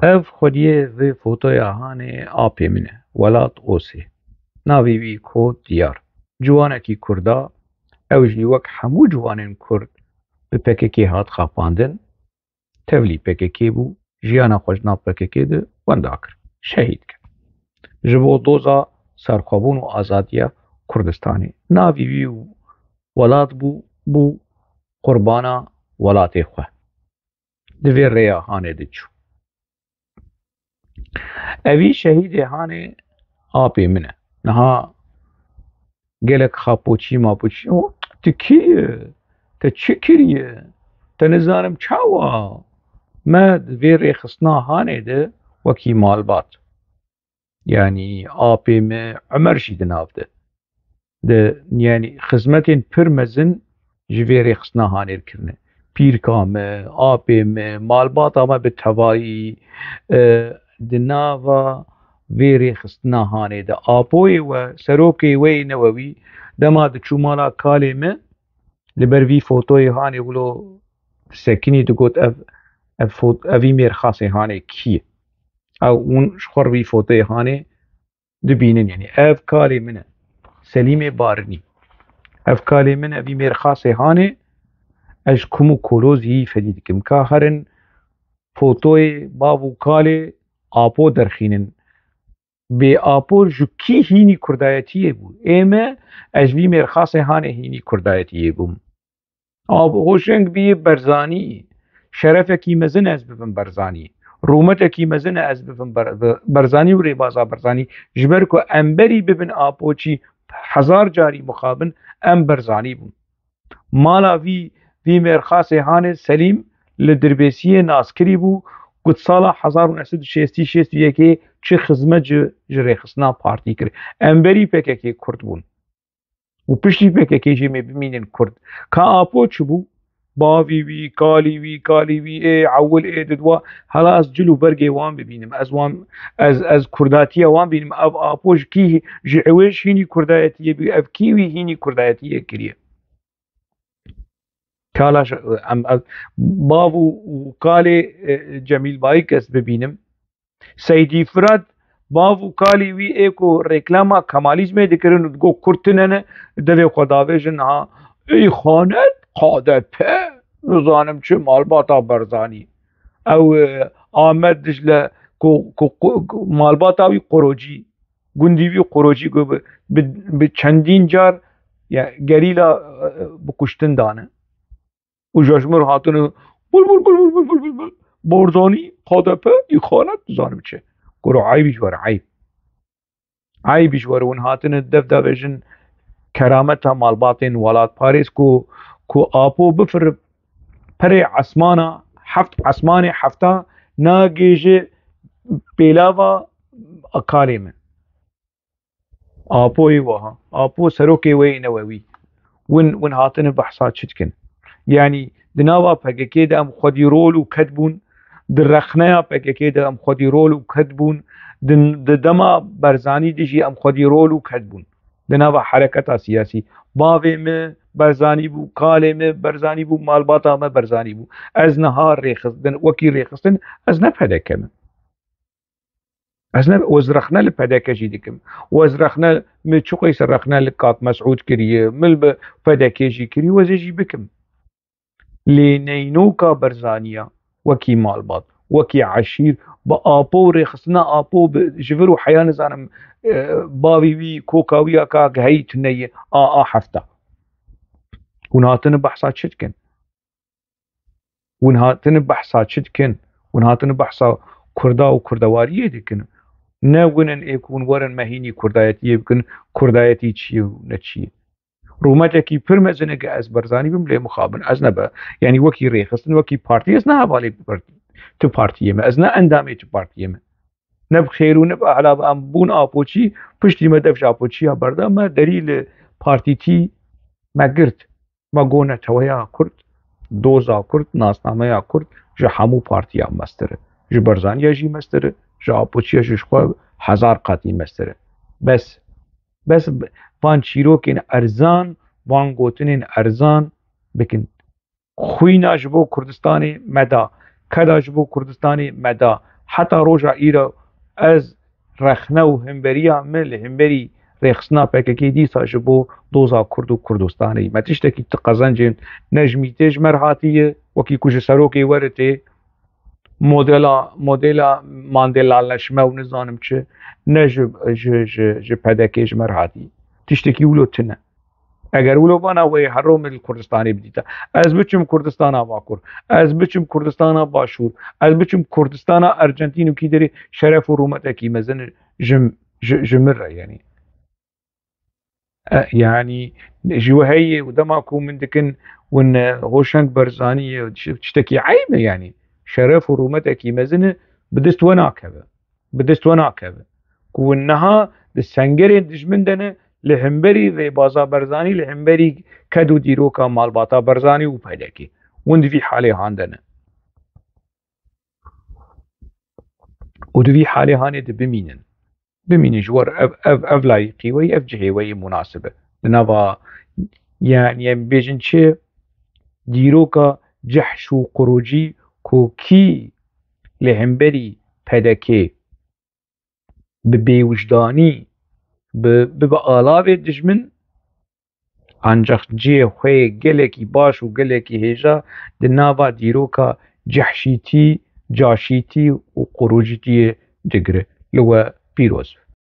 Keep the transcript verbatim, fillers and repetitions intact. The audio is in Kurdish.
Ev xwediyê vê fotoya hanê apê min e, Welat Osê. Navê wî Kot Diyar. Ciwanekî Kurda, ew jî wek hemû ciwanên Kurd bi P K K hat xapandin. Tevlî P K K bû, jiyana xwe ji nav P K K de wenda kir, şehîd kir. Ji bo doza serxwebûn û azadiya Kurdistanê. Navê wî û welat bû, bû qurbana welatê xwe. Di vê rêya hanê diçû. Evî şehîdê hanê apê min e. Niha gelek xapoçî mapoçî. O, tu kî yî? Te çi kiriye? Te nizanim çawa? Me di vê rêxistina hanê de wekî malbat. Yanî apê me Ömer jî di nav de. Di, yanî xizmetên pir mezin ji vê rêxistina hanê kirine. Pîrka me, apê me, malbata me bi tevayî, e, di nava vê rêxistina hanê de. Apoyê we, serokê we yê newewî, dema diçû mala kalê me, li ber vî fotoyê hanê wilo disekinî, digot, "Ev, ev fot-, evî mêrxasê hanê kî ye?" Ew hûn ji xwe re vî fotoyê hanê dibînin, yanî ev kalê min e. Selîmê Barinî. Ev kalê min, evî mêrxasê hanê, ez ji kum û kolozî fedî dikim. Ka herin fotoyê bav û kalê Apo derxînin. Bê Apo ji kî hînî kurdayetiyê bû? Ê me, ez ji vî mêrxasê hanê hînî kurdayetiyê bûm. Apo hoşeng bî Berzanî. Şerefekî mezin ez bibim Berzanî. Rûmetekî mezin ez bibim Ber-, Berzanî û rêbaza Berzanî. Ji ber ku em berî bibin Apoçî hezar carî mixabin, em Berzanî bûn. Mala vî, vî mêrxasê hanê Selîm li Dirbêsiyê naskirî bû, ku di sala hezar û neh sed û şêstî şêst û yekê çi xizmet ji, ji rêxistina partî kir. Em berî P K K Kurd bûn. Û piştî P K K jî em ê bimînin Kurd. Ka Apo çi bû? Bavî wî, kalî wî, kalî wî, ê ewil, ê didwa. Hela ez cil û bergê wan bibînim. Ez wan, ez, ez kurdatiya wan bînim. Ev Apo ji kî, ji ewê ji hînî kurdayetiyê bû, ev kî wî hînî kurdayetiyê kiriye? Kala ş-, em, em, bav û, û kalê, e, Cemîl Bayik ez bibînim. Seydî Firat, bav û kalî wî ê ku reklama Kemalîzmê dikirin û digot Kurd tune ne, devê xwe davêjin ha. Îxanet, K D P, nizanim çi, malbata Berzanî. Ew, e, Amed Dicle, ku, ku, ku, ku malbata wî Qorocî, gundî wî Qorocî, ku bi, bi, bi çendîn car, ya, gerîla, e, bi kuştin dane. Û ji ji mir hatine bul bul bul bul bul bul bul bul. Barzanî, K D P, îxanet, dizanim çi. Kuro eybî ji we re, eyb. Eybî ji we re, hûn hatine dev davêjin kerameta malbatên welatparêz ku, ku Apo bifir perê esmana, heft esmanê hefta nagêje pêlava kalê min. Apoyê wiha, Apo serokê wê yê newewî. Win, win hatine behsa çi dikin? Yanî di nava P K K de em xwedî rol û ked bûn, di rexneya P K K de em xwedî rol û ked bûn, di, di dema Berzanî de jî em xwedî rol û ked bûn. Di nava hereketa siyasî. Bavê min Berzanî bû, kalê min Berzanî bû, malbata me Berzanî bû. Ez niha rêxistin, wekî rêxistin, ez ne P D K me. Ez ne, ez rexne li P D K jî dikim. Ez rexne, min çiqas rexne li Kak Mesûd kiriye, min bi P D K jî kiriye, ez ê jî bikim. Lê neynoka Berzaniya, wekî malbat, wekî eşîr, bi Apo û rêxistina Apo, bi, ji vir û heya nizanim, e, bavî wî, koka wî ya ka heyî tune ye, a, a hefta. Hûn hatine behsa çi dikin? Hûn hatine behsa çi dikin? Hûn hatine behsa Kurda û Kurdewariyê dikin. Ne hûn in ê ku hûn werin me hînî Kurdayetiyê bikin, Kurdayetî çi ye û ne çi ye. Rûmetekî pir mezin e, ge ez Berzanî bim, lê mixabin ez nebe. Yanî wekî rêxistin, wekî partî, ez ne hevalê partî, tu partiyê me, ez ne endamê tu partiyê me. Ne bi xêr û ne bi ehla bi em bûn Apoçî, piştî me dev ji Apoçiya berda, me derî li partîtî me girt. Me got neteweya Kurd, doza Kurd, nasnameya Kurd ji hemû partiya mestir e. Ji Berzaniya jî mestir e, ji Apoçiya jî ji xwe hezar qatî mestir e. Bes, bes van çîrokên erzan, van gotinên erzan bikin. Xwîna ji bo Kurdistanê me da, keda ji bo Kurdistanê me da, Heta roja îro ez rexne û hemberîya min li hemberî rêxistina P K K dîsa ji bo doza Kurd û Kurdistanê. Me tiştekî ti qezencên ne ji mîtê ji me re hatiye, wekî ku ji serokê were tê, modela, modela Mandela leşme û nizanim çi, ne ji, ji, ji, ji P D K ji me re hatiye. Tiştekî wilo tune. Eger wilo vana wê heromê li Kurdistanê bidîta. Ez biçim Kurdistana Bakur. Ez biçim Kurdistana Başûr. Ez biçim Kurdistana Argentîn û kî derê şeref û rûmetekî mezin ji, ji, ji min re, yanî. E, yanî, ji we heye û dema ku min dikin win, e, Hoşeng Barzanî ye, tiştekî eyb e, yanî. Şeref û rûmetekî mezin e, bi dest we nakeve. Bi dest we nakeve. Ku win niha di sengerên dijmin de ne, li hemberî rêbaza Barzanî, li hemberî ked û dîroka malbata Barzanî û P D K. Win di vî halê han de ne. Û di vî halê hanê de bimînin. Bimînin ji we re ev, ev, ev layîqî we yî, ev cihê we yî munasib e. Di nava, yanî, em bêjin çi? Dîroka cehş û qurûcî ku kî li hemberî P D K bi bêwijdanî, bi, bibe alavê dijmin, ancax cihê xwe yê gelekî baş û gelekî hêja di nava dîroka cehşîtî, caşîtî û qurûcîtiyê digire. Li we pîroz be.